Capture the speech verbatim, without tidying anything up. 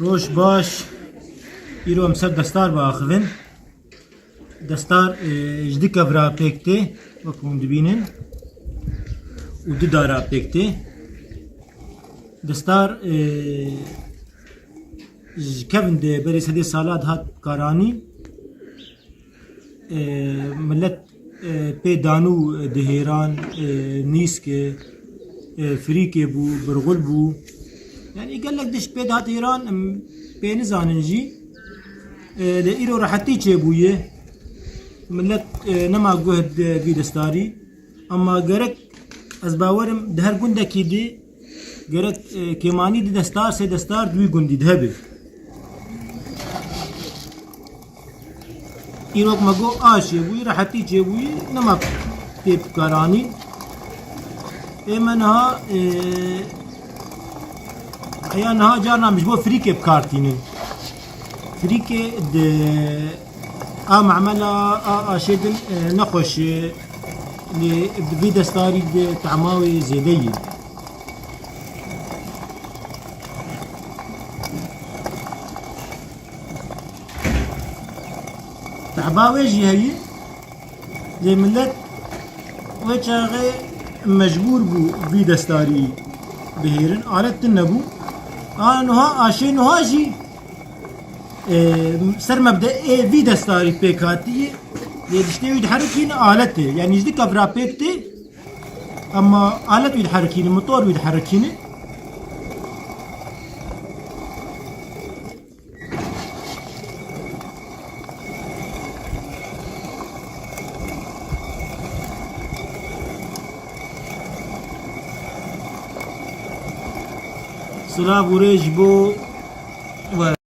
Roj baş, îro em ser destar biaxivin. Destar, e, ji di kevra pêk tê, wek hûn dibînin, û di dara pêk tê. Destar, e, ji kevin de berê sedê sala dihat karanî. E, millet, e, pê danû dihêran, e, nîske, e, firîkê bû, birxul bû. Yanî gelek tişt pê dihat hêran, em pê nizanin jî. E, lê îro rehetî çêbûye. Millet, e, nema guh di vî destarî. Ama gerek ez bawerim di her gundekî de gerek, e, kêmanî di destar, sê destar di wî gundî de hebe. Îrok me got a çêbûyî, rehetî çêbûyî, nema tê bikaranî. Ê me niha, e, heya niha carna min ji bo firîkê bi kar tînin. Firîkê di a memela a aşê din, e, nexweş e, lê bi vî destarî di tehma wê zêde yî. Tehba wê jî heyî, lê millet wê çaxê mecbûr bû vî destarî bihêrin, alet tune bû. A niha, aşê niha jî, e, ser mebdeê vî destarî pêk hatiye, lê tiştê wî diherikîne alet e. Yanî ji di kevra pêk tê, ama alet wî diherikîne, motor wî diherikîne. Silav û rêz ji bo we.